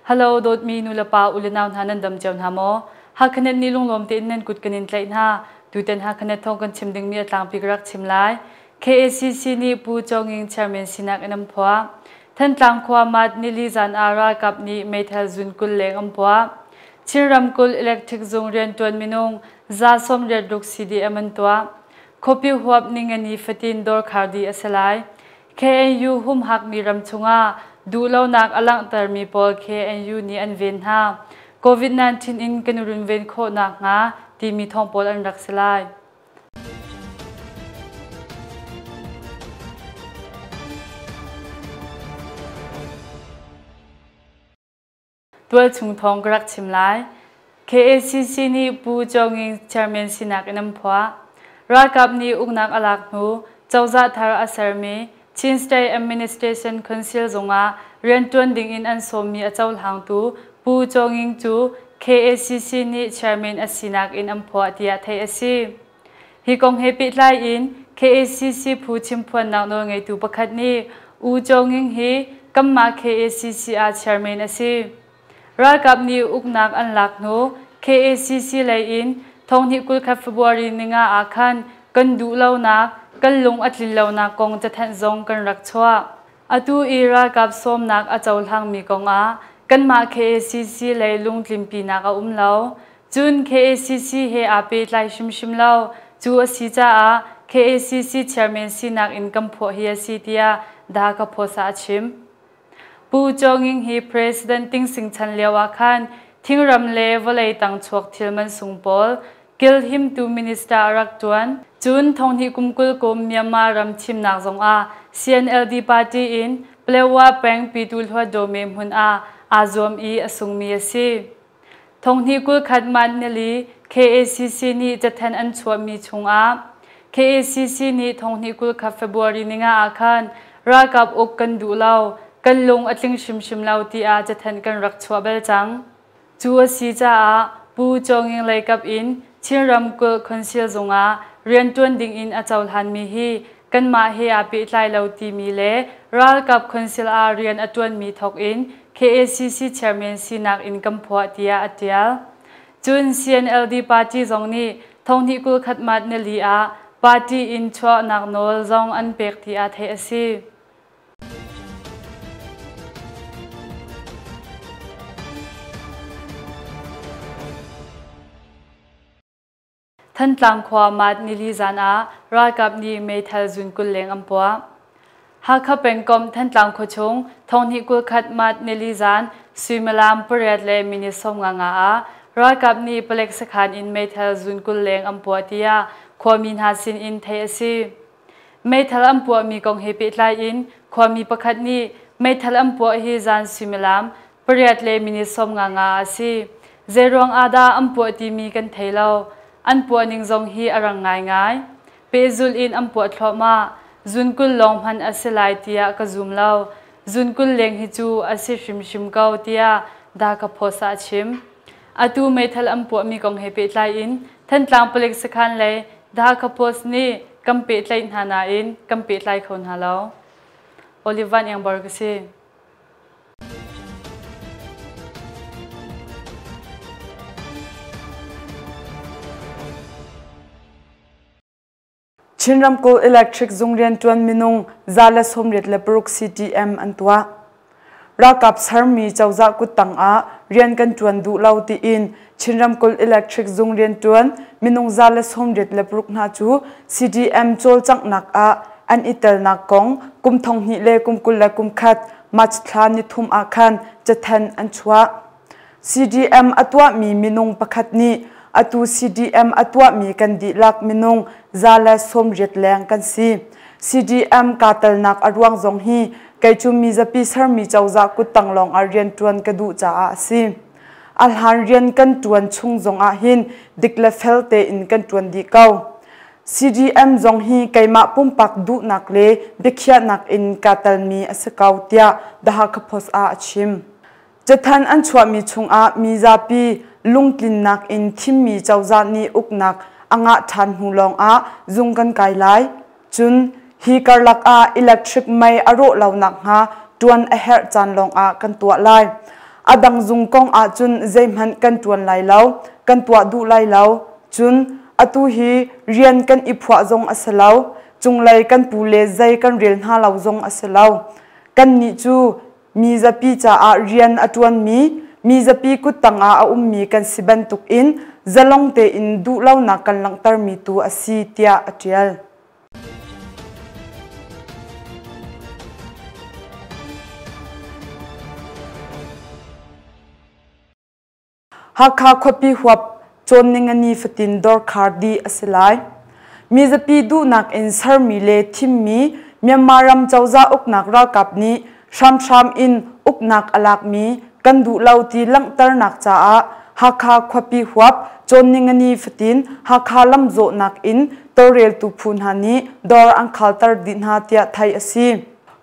Hello dawtmi nulepa ulenau hna nan dam cio hna maw? Hakhanet nih lunglawm tein nan kut kan in tlaih hna. Tutan Hakhanet thawng kan chim dingmi a tlangpi ka rak chim lai. KACC nih Pu Cawnging chairman sinak in an phuah. Thantlang khua mat nili zan ah ralkap nih meithal zun 20 leng an puah. Chin ramkulh electric zung riantuan minung 86 CDM an tuah. Khuapi huap ningani fatin dawr khar dih a si lai. KNU humhakmi ram chungah duhlonak a langhtermi pawl KNU nih an ven hna. COVID-19 in kan runven khawh nakhnga timi thawng pawl an rak si lai. Tualchung thawng ka rak chim lai. KACC nih Pu Cawnging chairman sinak in an phuah. Ralkap nih uknak a lak hnu cozah thar a sermi Chin State Administration Council zungah rianṭuan dingin an sawmmi a cohlangtu Pu Cawnging cu KACC nih chairman a sinak in an phuah tiah theih a si. Hi kong he pehtlai in KACC phu chimphuannak nawlngeitu pakhat nih U Cawnging hi kanmah KACC ah chairman a si. Ralkap nih uknak an lak hnu KACC lei in thonghnih 21 February ninga ah khan kan duh lonak, kan lung a tlin lonak kong cathanh zong kan rak chuah. Atu i ralkap sawmnak a cohlangmi kong ah kanmah KACC lei lungtlinpinak a um lo. Cun KACC he aa pehtlai hrimhrim lo. Cu a si caah KACC chairman sinak in kan phuah hi a si tiah Da Ka a chim. Pu Cawnging hi President Ting Sing chan lio ah khan thingram le vawlei tang chuak thil man sung pawl kilhimtu minister a rak ṭuan. Cun thonghnih kum 20 kum Myanmar ram thimnak zongah CNLD party in Palewa peng Pitu Hluatdawme hmun ah aa zuam i a sungmi a si. Thonghnih 21 man nili KACC nih cathanh an chuahmi chungah KACC nih thonghnih 21 February ninga ah khan ralkap uk kan duh lo, kan lung a tling hrimhrim lo tiah cathanh kan rak chuah bal cang. Cu a si caah Pu Cawnging leikap in Chin ramkulh Council zungah rianṭuan dingin a cohlanmi hi kanmah he aa pehtlai lo timi le ralkap council ah rian a ṭuanmi thawk in KACC chairman sinak in kan phuah tiah a ṭial. Cun CNLD party zong nih thonghnih 21 mat nili ah party in chuahnak nawl zong an pek tiah theih a si. Thantlang khua mat nili zan ah ralkap nih meithal zun 20 leng an puah. Hakha pengkomh Thantlang khuachung thonghnih 21 mat nili zan suimilam 8 le minute 55 ah ralkap nih palek sakhan in meithal zun 20 leng an puah tiah khuami hna sin in theih a si. Meithal an puahmi kong he pehtlai in khuami pakhat nih meithal an puah hi zan suimilam 8 le minute 55 a si. Zeiruang ah dah an puah timi kan thei lo. An puah ning zong hi a rang ngaingai. Pehzulh in an puah thluahmah. Zun 20 lawng hmanh a si lai tiah ka zum lo. Zun 20 leng hi cu a si hrimhrim ko tiah Da Ka Phos ah a chim. Atu meithal an puahmi kong he pehtlai in Thantlang palik sakhan lei Da Ka Phos nih kan pehtlaih hna nain kan pehtlai kho hna lo. Olivan Iangbar ka si. Chin ramkulh electric zung rianṭuan minung 186 CTM an tuah. Ralkap sermi cozah kuttang ah rian kan ṭuan duh lo tiin Chin ramkulh electric zung rianṭuan minung 186 hna cu CDM cawlcanghnak ah an i telnak kong kum 2021 March thla nithum ah khan cathanh an chuah. CDM a tuahmi minung pakhat nih atu CDM a tuahmi kan dihlak minung 180 leng kan si. CDM kaa telnak a ruang zong hi kei cu mizapi sermi cozah kuttang lawng ah rianṭuan ka duh caah a si. A hlan rian kan ṭuan chung zong ah hin dik le fel tein kan ṭuan dih ko. CDM zong hi keimah pumpak duhnak le biakhiahnak in kaa telmi a si ko tiah The Hakha Post ah a chim. Cathanh an chuahmi chungah mizapi lungtlinnak in thimmi cozah nih uknak a ngah ṭhan hnu lawngah zung kan kai lai. Cun hi karlak ah electric mei a rawh lo nakhnga ṭuan a herh caan lawngah kan tuah lai. A dang zung kong ahcun zeihmanh kan ṭuan lai lo, kan tuah duh lai lo. Cun atu hi rian kan i phuah zong a si lo. Cunglei kan pu le zei kan rel hna lo zong a si lo. Kannih cu mi zapi caah rian a ṭuanmi, mi zapi kuttang ah a ummi kan si bantukin zalong tein duhlonak kan langhtermi tu a si tiah a ṭial. Hakha khuapi huap cawnning a ni fatin dawrkhar dih a si lai. Mizapi duhnak in sermi le thimmi Myanmar ram cozah uknak ralkap nih hramhram in uknak a lakmi kan duh lo ti langhternak caah Hakha khuapi huap cawnning a ni fatin Hakha lamzawhnak in tawlreltu phu hna nih dawr an khalter dih hna tiah theih a si.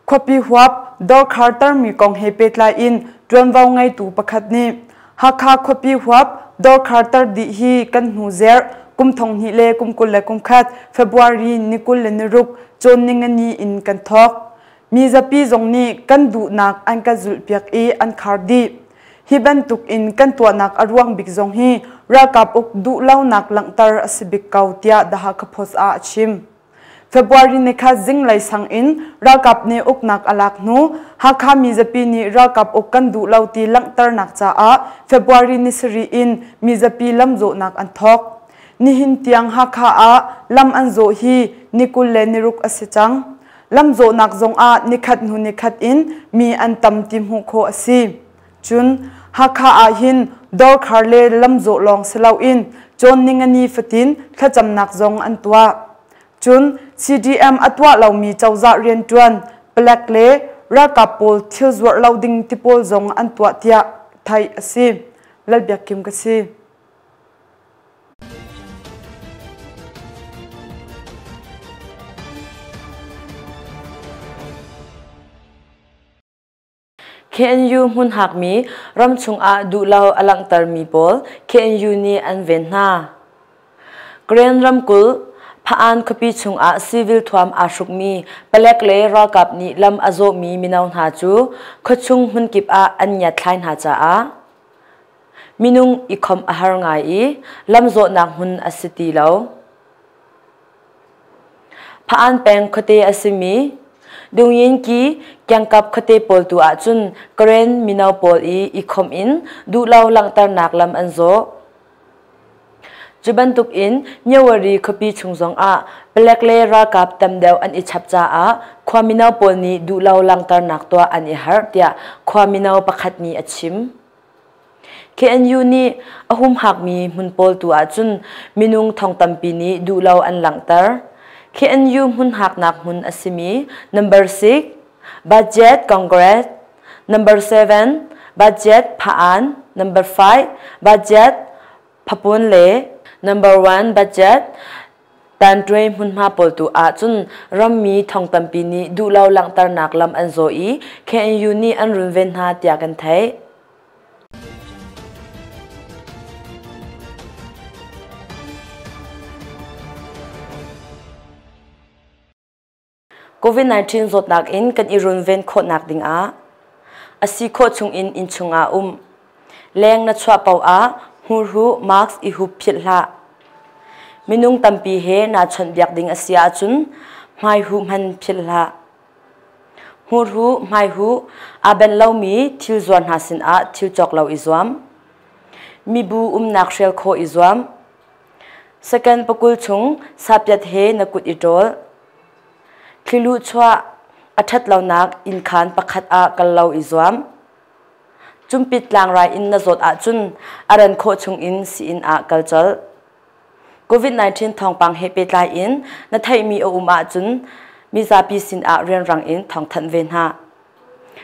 Khuapi huap dawr khartermi kong he pehtlai in ṭuanvo ngeitu pakhat nih Hakha khuapi huap dawr kharter dih hi kan hnu zerh kum 2021 February ni 26 cawn ningani in kan thawk. Mi zapi zong nih kan duhnak an kan zulhpiak i an khar dih. Hi bantuk in kan tuahnak a ruang bik zong hi ralkap uk duhlonak langhter a si bik ko tiah The Hakha Post ah a chim. February nikhat zinglei sang in ralkap nih uknak a lak hnu Hakha mizapi nih ralkap uk kan duh lo ti langhternak caah February ni sarih in mizapi lamzawhnak an thawk. Nihin tiang Hakha ah lam an zawh hi ni 26 a si cang. Lamzawhnak zongah nikhat hnu nikhat in mi an tam ti hmuh khawh a si. Cun Hakha ah hin dawrkhar le lamzawh lawng si loin cawn ningani fatin thlacamnak zong an tuah. Cun CDM a tuah lomi cozah rianṭuan palek le ralkap pawl thil zuarh lo ding ti pawl zong an tuah tiah theih a si. Lalbiak Kim ka si. KNU hmunhakmi ramchung ah duhlo a langhtermi pawl KNU nih an ven hna. Karen ramkulh Pha-an khuapi chungah civil thuam aa hrukmi palek le ralkap nih lam a zawhmi mino hna cu khuachung hmunkip ah an ngiatthlai hna caah minung i khawmh a har ngai i lamzawhnak hmun a si ti lo. Pha-an peng khuate a simi Dungyin-ki kiangkap khuate pawl tu ahcun Karen mino pawl i i khawmh in duhlo langhternak lam an zawh. Cu bantukin Myawaddy khuapi chung zongah palek le ralkap tam deuh an i chap caah khua mino pawl nih duhlo langhternak tuah an i harh tiah khua mino pakhat nih a chim. KNU nih a humhakmi hmun pawl tu ahcun minung thong tampi nih duhlo an langhter. KNU hmunhaknak hmun a simi number 6 Budget Congress, number 7 Budget Pha-an, number 5 Budget Phapun le number 1 Budget Tanṭuai hmunhma pawl tu ahcun rammi thong tampi nih duhlo langhternak lam an zawh i KNU nih an runven hna tiah kan theih. COVID-19 zawtnak in kan i runven khawhnak dingah a si khawh chungin innchung ah um. Leng na chuah paoh ah hmurhuh mask i hup philh hlah. Minung tampi he naa chawnhbiak ding a si ahcun hmaihuh hman philh hlah. Hmurhuh, hmaihuh aa benh lomi thil zuar hna sinah thil cawk lo i zuam. Mibu umnak hrial khawh i zuam. Second pakul chung sapiat he na kut i ṭawl. Thliluh chuah a ṭhat lonak innkhaan pakhat ah kal lo i zuam. Cumpit tlangrai in na zawt ahcun a ran khawh chungin sii-inn ah kal colh. COVID-19 thawngpang he pehtlai in na theihmi a um ahcun mizapi sinah rianrang in thawngthanh ve hna.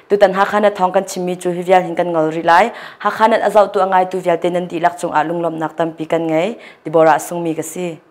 Tutan Hakha na thawng kan chimmi cu hi vial hin kan ngol rih lai. Hakha nan a zohtu a ngaitu vialte nan dihlak cungah lunglawmhnak tampi kan ngei. Deborah Sungmi ka si.